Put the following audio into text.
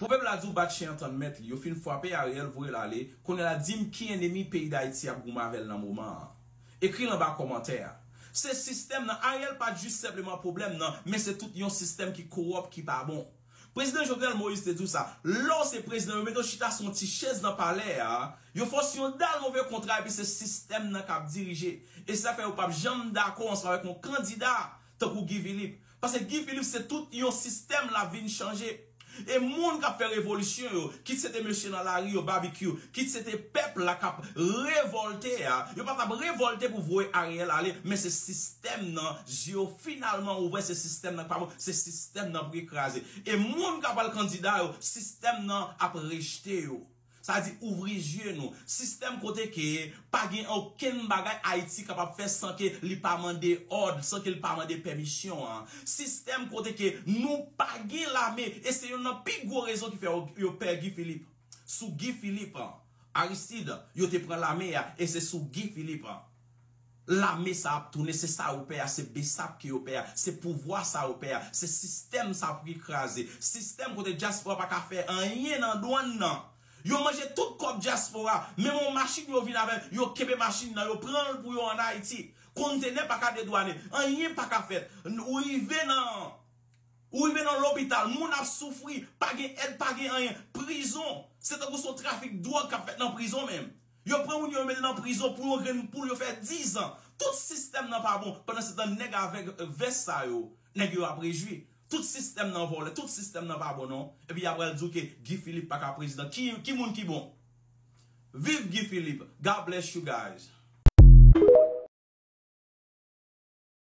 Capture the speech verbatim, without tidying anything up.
Pwovèb la di w bat chen an tann mèt li. Yo fin frape Ariel, voye l ale. Kounye a la, di m ki enemi peyi Dayiti ap goumen avè l nan moman an. Ekri l anba kòmantè a. Se sistèm nan. Ariel pa t jis senpleman pwoblèm nan, men se tout yon sistèm ki kowòp, ki pa bon. Prezidan Jovenel Moïse te di w sa. Lè w se prezidan, yo mete w chita sou yon ti chèz nan palè a, yo fè w siyen yon dal move kontra, epi se sistèm nan k ap dirije. E sa fè yo p ap janm dakò ansanm avèk yon kandida tankou Guy Philippe. Paske Guy Philippe se tout yon sistèm l ap vin chanje. E moun k ap fè revolisyon yo, kit se te mesye nan lari yo, babikyou, kit se te pèp la k ap revòlte a, yo pa t ap revòlte pou voye Ariel ale, men se sistèm nan, je yo finalman ouvè, se sistèm nan k pa bon, se sistèm nan pou kraze. E moun k ap al kandida yo, sistèm nan ap rejte yo. Sa di, ouvri zye nou. Sistèm kote ke pa gen okenn bagay Ayiti kapab fè san ke li pa mande òd, san ke li pa mande pèmisyon an. Sistèm kote ke nou pa gen lame, e se youn nan pi gwo rezon ki fè yo, yo pè Guy Philippe. Sou Guy Philippe, Aristide, yo te pran lame a, e se sou Guy Philippe. Lame sa ap tounen, se sa yo pè a, se Bsap ke yo pè a, se pouvwa sa yo pè a, se sistèm sa pou ki kraze. Sistèm kote dyaspora pa ka fè anyen nan dwàn nan. Yo manje tout kòb dyaspora, menm yon machin yo vin avè l, yo kenbe machin nan, yo pran l pou yo ann Ayiti. Kontenè pa ka dedwanen, anyen pa ka fèt. Ou rive nan Ou rive nan lopital, moun ap soufri, pa gen èd, pa gen anyen. Prizon, se tankou se yon trafik dwòg k ap fèt nan prizon menm. Yo pran moun yo, yo mete nan prizon pou yon grenn poul, yo fè dizan. Tout sistèm nan pa bon. Pandan se tan nèg avèg vès sa yo, nèg yo ap rejwi. Tout sistèm nan vòlè, tout sistèm nan pa bon non. Epi y ap pral di w ke Guy Philippe pa ka prezidan. Ki, ki moun ki bon? Viv Guy Philippe. God bless you guys.